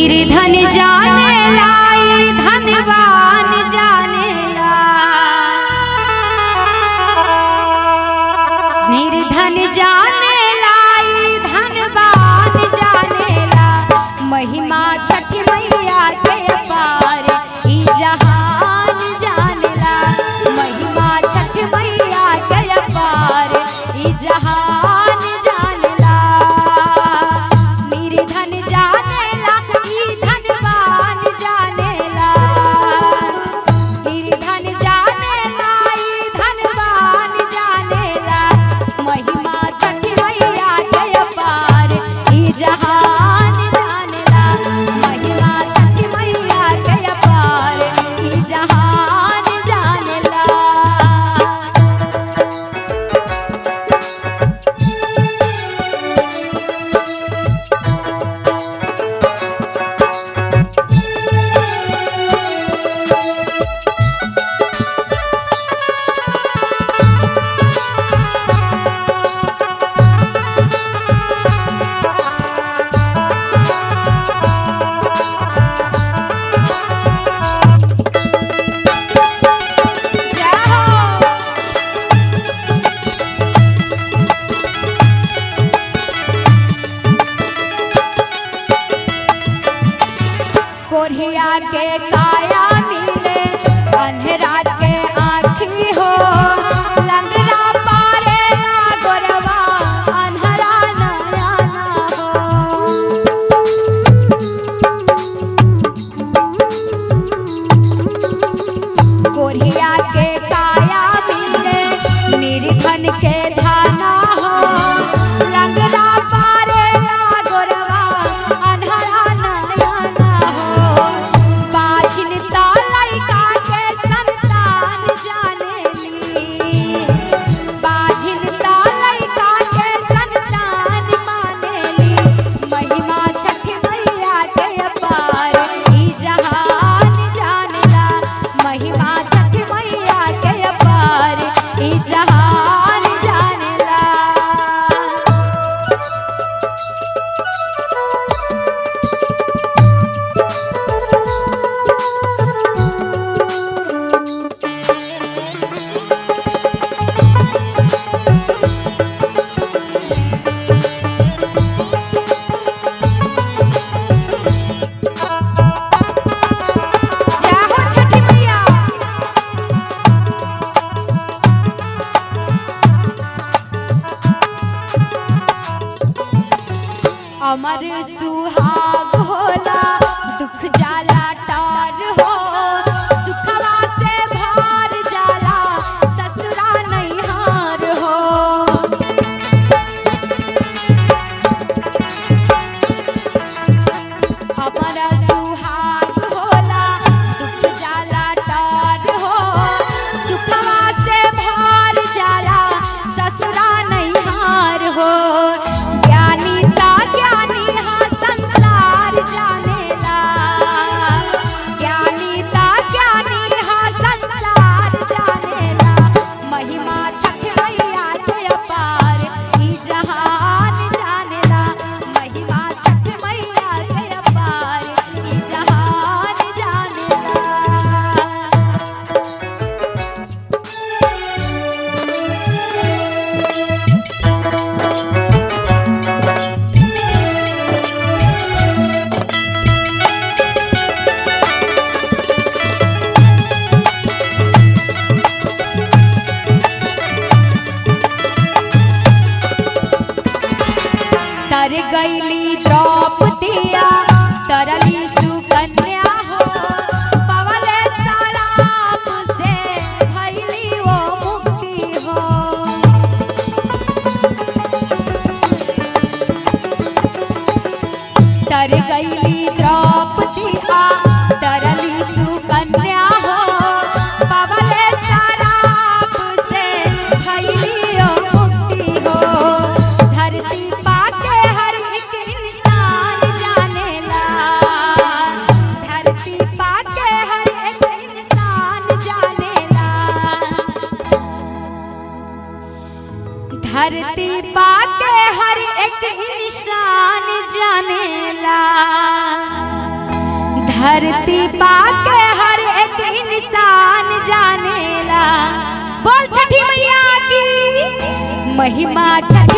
निर्धन जानेला ई धनवान जानेला, निर्धन जानेला ई धनवान जानेला। महिमा छठ मैया के अपार ई जहान जानेला। महिमा छठ मैया के अपार ई जहान जानेला। निर्धन जानेला ई धनवान जानेला, निर्धन जानेला ई धनवान जानेला। महिमा छठ मैया के अपार ई जहान जानेला। महिमा छठ मैया के अपार ई जहान जानेला। जय हो। कोरिया के काया मिले अन्हरा के आँखी हो, लंगड़ा पारे ला गोरवा अन्हरा नया ना हो। कोरिया के काया मिले निर्धन के धाना हो, लंगड़ा पारे ला गोरवा अन्हरा नया ना हो। बाछिन ता लइका के संतान जानेली, बाझिन ता लइका के संतान मानेली। महिमा छठ मैया के अपार ई जहान जानेला। महिमा छठ मैया के अपार ई जहान जानेला। जय हो छठ मैया। अमर सुहाग होला दुख जाला टार हो, सुखवा से भार जाला ससुरा नैहार हो। अमर सुहाग होला दुख जाला टार हो, सुखवा से भार जाला ससुरा नैहार हो। ज्ञानी ता ज्ञानी हा संसार जानेला, ज्ञानी ता ज्ञानी हा संसार जानेला। महिमा छठ मैया के अपार ई जहान जानेला। महिमा छठ मैया के अपार ई जहान जानेला। तर गईली द्रौपदिया तरली सुकन्या हो, पवले सलाप से भैली वो मुक्ति हो। तर गईली द्रौपदिया तरली सुकन्या हो, पवले सराप से भैली वो मुक्ति हो। धरती पाके हर एक इंसान जानेला, धरती पाके हर एक इंसान जानेला। धरती पाके हर एक इंसान जानेला। धरती पाके हर एक इंसान जानेला। बोल छठी मैया की महिमा छठी।